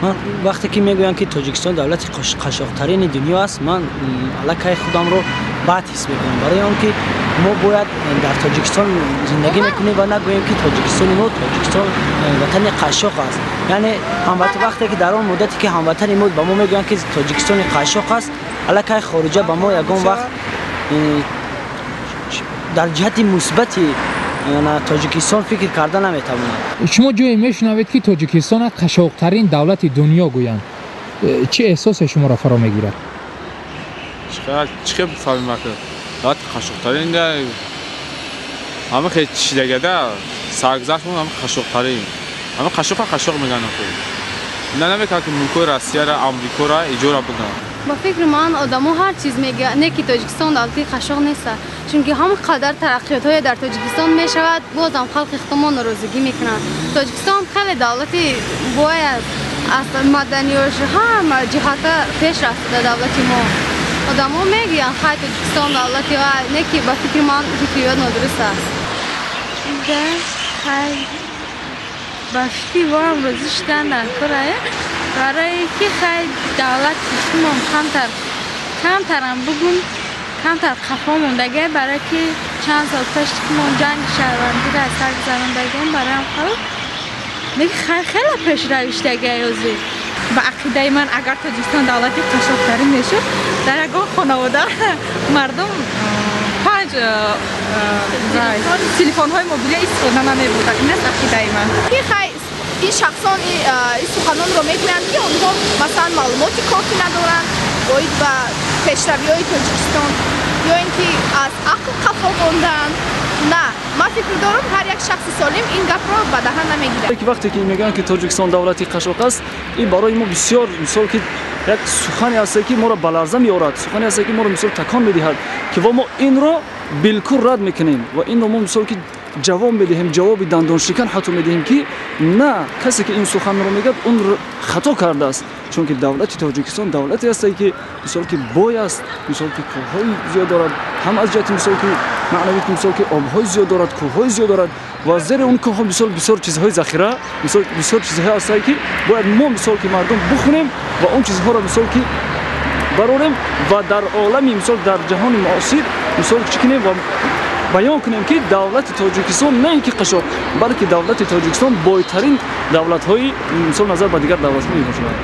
Ман вақте ки мегӯям, ки Тоҷикистон давлати қашшоқтарини дунё аст, ман аллакай худамро бад ҳис мекунам, барои он ки мо бояд дар Тоҷикистон зиндагӣ мекунем ва нагӯем, ки Тоҷикистони мо, Тоҷикистон ватани қашшоқ аст. Яъне вақте ки дар он муддате ки ҳамватани мо ба мо мегӯянд, ки Тоҷикистони қашшоқ аст, аллакай хориҷа ба мо ягон вақт дар ҷиҳати мусбати Тоҷикистон фикр карда наметавонад. Шумо ҷое мешунавед, ки Тоҷикистона қашшоқтарин давлати дунё гӯянд, чӣ эҳсосе шуморо фаро мегирад? Чӣ хел бифаҳмем, ака? Давлати қашшоқтарин ҳама хел чидагада саргузаштмон, ҳама қашшоқтарин, ҳама қашшоқа қашшоқ мегӯянд. Ина намекунад, ки мулкҳои Россияра, Амрикора иҷора биданд. Ба фикри ман, одамо ҳар чиз мегӯянд, не ки Тоҷикистон давлати қашшоқ нест, чунки ҳама қадар тараққиётҳое дар Тоҷикистон мешавад, бозам халқи худмо норозигӣ мекунанд. Тоҷикистон хеле давлати бой аст, аз маданиёш ҳама ҷиҳата пеш рафтада давлати мо. Одамо мегӯянд, хай, Тоҷикистон давлати вай, не ки ба фикри ман фикри ёд нодуруст аст. Хай, ба фикри воам розӣ шудан дар корае, барое ки хай, давлати худмон камтар, камтарам бугум, камтар қафо мондагиа, барое ки чанд сол пеш мо ҷанги шаҳрвандиро аз сар гузарондагием. Бароям халқ леки хай, хеле пешравӣ шудагиа ҳозир. Ба ақидаи ман, агар Тоҷикистон давлати қашшоқтарин мешуд, дар ягон хонавода мардум панҷ телефонҳои мобилия истифода намебурданд. Ин аст ақидаи ман. Хай, ин шахсон ин суханонро мегӯянд, ки онҳо масалан маълумоти кофӣ надоранд оид ба пешравиҳои Тоҷикистон ё ин ки аз ақл қафо мондаанд. На, ман фикр дорам, ҳар як шахси солим ин гапро ба даҳан намегирад. Вақте ки мегӯянд, ки Тоҷикистон давлати қашшоқ аст, ин барои мо бисёр, мисол ки, як сухане ҳасте, ки моро ба ларза меорад, сухане ҳасте, ки моро, мисол, такон медиҳад, ки ва мо инро билкул рад мекунем ва инро мо, мисол ки, ҷавоб медиҳем, ҷавоби дандоншикан ҳатто медиҳем, ки на, касе ки ин суханро мегӯяд, он хато кардааст, чунки давлати Тоҷикистон давлате ҳасте, ки, мисол ки, бой аст, мисол ки, кӯҳҳои зиёд дорад, ҳам аз ҷиҳати, мисол ки, маънавӣ, мисол ки, обҳои зиёд дорад, кӯҳҳои зиёд дорад ва зери он кӯҳҳо, мисол, бисёр чизҳои захира, мисол, бисёр чизҳое ҳастанд, ки бояд мо, мисол ки, мардум бихонем ва он чизҳоро, мисол ки, барорем ва дар олами, мисол, дар ҷаҳони муосир, мисол, чӣ кунем ва баён кунем, ки давлати Тоҷикистон на ин ки қашшоқ, балки давлати Тоҷикистон бойтарин давлатҳои, мисол, назар ба дигар давлатҳо мебошад.